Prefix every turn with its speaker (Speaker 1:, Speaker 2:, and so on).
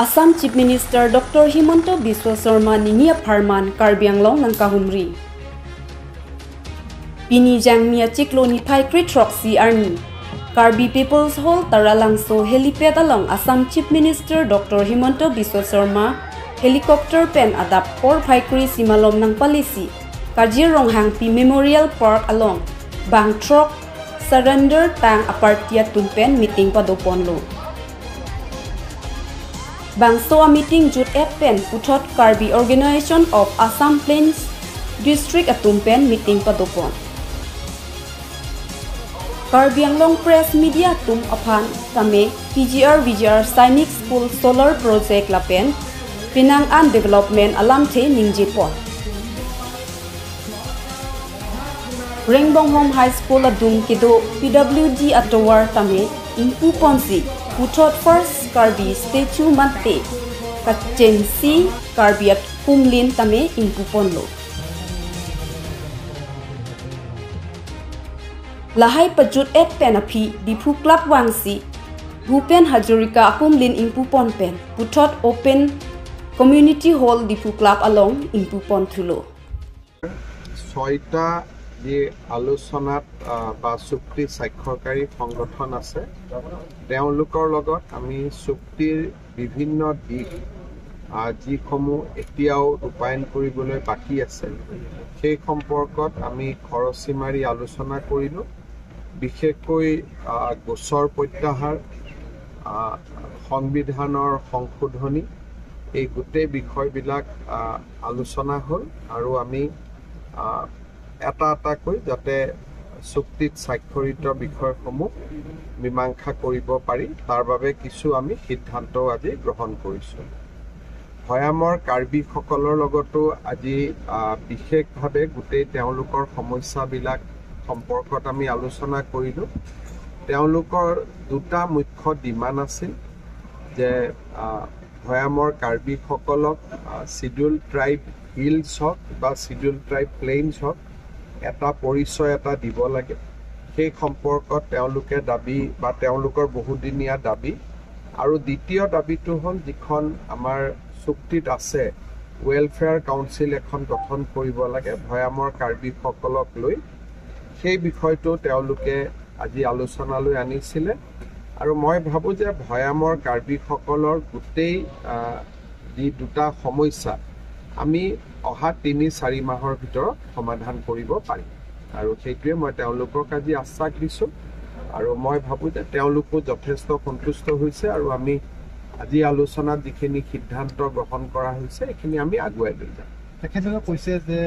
Speaker 1: Assam Chief Minister Dr. Himanta Biswa Sarma Ninia Pharman Karbi Anglong nang kahumri. Pini Jangmia Chikloni Phai Kritrok Si Army Karbi People's Hall Taralangso Helipad along Assam Chief Minister Dr. Himanta Biswa Sarma Helicopter pen adap por Phaikri Simalom nang palisi Kazirong Hangpi Memorial Park along Bangtrok Surrender Tang Apartia Tumpen meeting padoponlo. Bangso a meeting jut at pen puthot Karbi Organization of Assam Plains District atumpen meeting padopon. Karbi Anglong Press Media tum aphan kame PGR VGR Sainik School Solar Project lapen Penang an Development alam the ningje pon. Rengbong Home High School adum kido PWD atowar tame impu ponsi puthot first Karbi statue matte kachensi Karbi at kumlin tame impu ponlo. Lahai pajut et pen aphi Diphu Club wangsi Bhupen Hazarika akumlin impu pon pen puthot open community hall Diphu Club along impu pon thulo.
Speaker 2: ছয়টা যে আলোচনাত বা চুক্তি স্বাক্ষৰকাৰী সংগঠন আছে তেওঁলোকৰ লগত আমি চুক্তিৰ বিভিন্ন দিশ যিসমূহ এতিয়াও ৰূপায়ণ কৰিবলৈ বাকী আছে সেই সম্পৰ্কত আমি খৰচি মাৰি আলোচনা কৰিলোঁ। বিশেষকৈ গোচৰ প্ৰত্যাহাৰ, সংবিধানৰ সংশোধনী, এই গোটেই বিষয়বিলাক আলোচনা হ'ল আৰু আমি এটা এটাকৈ যাতে চুক্তিত স্বাক্ষৰিত বিষয়সমূহ মীমাংসা কৰিব পাৰি তাৰ বাবে কিছু আমি সিদ্ধান্তও আজি গ্ৰহণ কৰিছোঁ। ভৈয়ামৰ কাৰ্বিসকলৰ লগতো আজি বিশেষভাৱে গোটেই তেওঁলোকৰ সমস্যাবিলাক সম্পৰ্কত আমি আলোচনা কৰিলোঁ। তেওঁলোকৰ দুটা মুখ্য ডিমাণ্ড আছিল যে ভৈয়ামৰ কাৰ্বিসকলক চিডিউল ট্ৰাইব হিলছ হওক বা চিডিউল ট্ৰাইব প্লেইনছ হওক এটা পৰিচয় এটা দিব লাগে। সেই সম্পৰ্কত তেওঁলোকে দাবী বা তেওঁলোকৰ বহুদিনীয়া দাবী। আৰু দ্বিতীয় দাবীটো হ'ল যিখন আমাৰ চুক্তিত আছে ৱেলফেয়াৰ কাউন্সিল এখন গঠন কৰিব লাগে ভৈয়ামৰ কাৰ্বিসকলক লৈ, সেই বিষয়টো তেওঁলোকে আজি আলোচনালৈ আনিছিলে। আৰু মই ভাবোঁ যে ভৈয়ামৰ কাৰ্বিসকলৰ গোটেই যি দুটা সমস্যা আমি অহা 3-4 মাহৰ ভিতৰত সমাধান কৰিব পাৰিম আৰু সেইটোৱে মই তেওঁলোকক আজি আশ্বাস দিছোঁ। আৰু মই ভাবোঁ যে তেওঁলোকো যথেষ্ট সন্তুষ্ট হৈছে আৰু আমি আজি আলোচনাত যিখিনি সিদ্ধান্ত গ্ৰহণ কৰা হৈছে এইখিনি আমি আগুৱাই লৈ যাম।
Speaker 3: তেখেতলোকে কৈছে যে